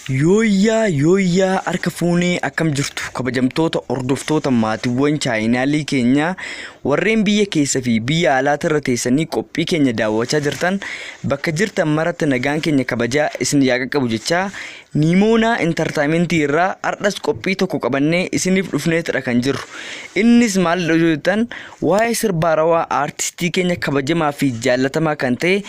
Yooyyaa yooyyaa harka fuunee akkam jirtu kabajamtoota hordoftoota maatiiwwan chaayinaalii keenyaa warreen biyya keessa fi biyya alaatirra teessanii qophii keenya daawwachaa jirtan bakka jirtan maratti nagaan keenya kabajaa isin yaa qaqqabu jechaa Niimoonaa Intartaayimentii irraa hardhas qophii tokko qabannee isiniif dhufneetidha kan jirru. Innis maal jettan waa'ee sirba haarawaa aartistii keenya kabajamaa fi jaallatamaa kan ta'e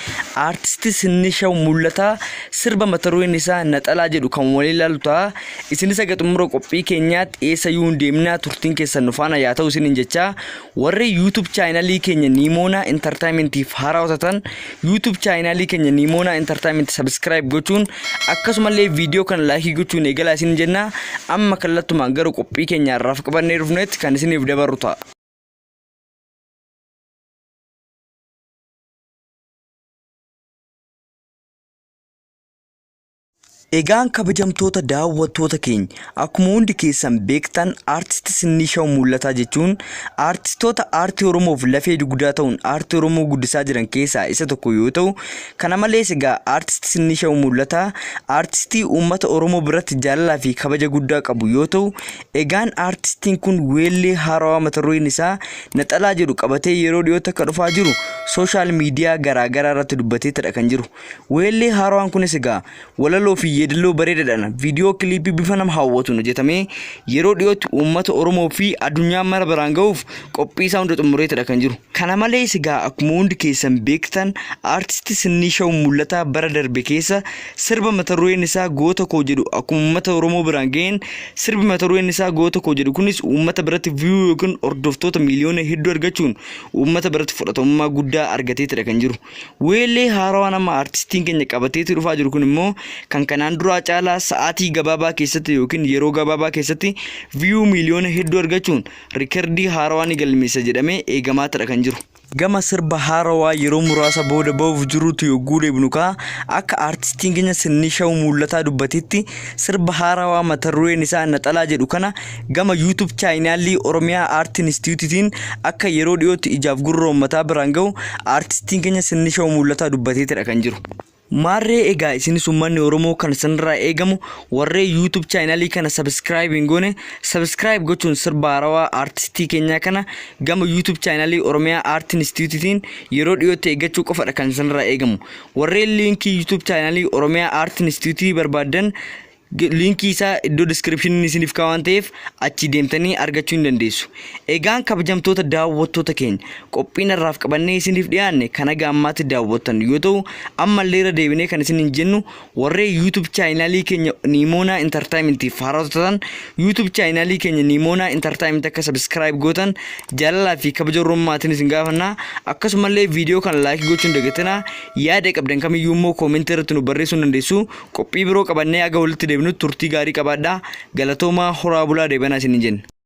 aartistii Sinnishaw Mul'ataa sirba mata dureen isaa Naxalaa jedhu kan waliin ilaalu ta'a. Isinis haga xumura qophii keenyaatti eessayyuu hin deemnaa turtiin keessan nu faana yaa ta'u isiniin jechaa warri YouTube chaayinaalii keenya Niimoonaa Intartaayimentiif haaraa hojjetan YouTube chaayinaalii keenya Niimoonaa Intartaayimenti subscribe gochuun akkasumallee viidiyoo kana laayikii gochuun eegalaa isin jenna. Amma kallattumaan gara qophii keenya har'aaf qabannee dhufnetti kan isiniif dabarru ta'a. Egaan kabajamtoota daawwattoota keenya akkuma hundi keessan beektan aartisti Sinnishaw Mul'ataa jechuun aartistoota aartii Oromoof lafee dugdaa ta'uun aartii Oromoo guddisaa jiran keessaa isa tokko yoo ta'u, kana malees egaa aartisti Sinnishaw Mul'ataa aartistii uummata Oromoo biratti jaalalaa fi kabaja guddaa qabu yoo ta'u, egaan aartistiin kun weellee haarawaa mata dureen isaa Naxalaa jedhu qabatee yeroo dhiyootti akka dhufaa jiru sooshaal miidiyaa garaa garaa irratti dubbateetidha kan jiru. Weellee haarawaan kunis egaa walaloo fi yeedaloo bareedaadhaan viidiyoo kiliippii bifa nama hawwatuun hojjetamee yeroo dhiyootti uummata Oromoo fi addunyaa mara biraan gahuuf qophii isaa hunda xumureetidha kan jiru. Kana malees egaa akkuma hundi keessan beektan aartisti Sinnishaw Mul'ataa bara darbe keessa sirba mata dureen isaa Goota Koo jedhu akkuma uummata Oromoo biraan gaheen sirbi mata dureen isaa Goota Koo jedhu kunis uummata biratti viyuu yookiin hordoftoota miiliyoona hedduu argachuun uummata biratti fudhatamummaa guddaa argateetidha kan jiru. Weellee haarawaan amma aartistiin keenya qabateetu dhufaa jiru kun immoo kan kanaan duraa caalaa sa'aatii gabaabaa keessatti yookiin yeroo gabaabaa keessatti viyuu miiliyoona hedduu argachuun riikardii haarawaa ni galmeessa jedhamee eegamaatidha kan jiru. Gama sirba haarawaa yeroo muraasa booda bahuuf jirutu yogguu deebinu kaa akka aartistiin keenya Sinnishaw Mul'ataa dubbatetti sirba haarawaa mata dureen isaa Naxalaa jedhu kana gama YouTube chaayinaalii Oromiyaa Aart Inistituutiin akka yeroo dhiyootti ijaaf gurra uummataa biraan gahu aartistiin keenya Sinnishaw Mul'ataa dubbateetidha kan jiru. Maarree egaa isinis uummanni Oromoo kan isinirraa eegamu warreen YouTube chaayinaalii kana subscribe hin goone subscribe gochuun sirba haarawaa aartistii keenyaa kana gama YouTube chaayinaalii Oromiyaa Aart Inistituutiin yeroo dhiyootti eeggachuu qofadha kan isinirraa eegamu. Warreen liinkii YouTube chaayinaalii Oromiyaa Aart Inistituutii barbaaddan liinkii isaa iddoo diskiripshinii isiniif kaa'u waan ta'eef achi deemtanii argachuu hin dandeessu. Egaan kabajamtoota daawwattoota keenya qophiin har'aaf qabannee isiniif dhiyaanne kan haga ammaatti daawwattan yoo ta'u ammallee irra deebinee kan isin hin jennu warreen YouTube chaayinaalii keenya Niimoonaa Intartaayimentiif haaraa ta'an YouTube chaayinaalii keenya Niimoonaa Intartaayiment akka subscribe gootan jaalalaa fi kabaja Oromootiin isin gaafanna. Akkasumallee viidiyoo kana laayikii gochuun dagatinaa yaada qabdan kamiyyuu immoo koomentii irratti nu barreessuu hin dandeessu. Qophii biroo qabannee haga walitti deebinutti turtii gaarii qabaadhaa. Galatoomaa horaa bulaa deebanaa isin hin jenna.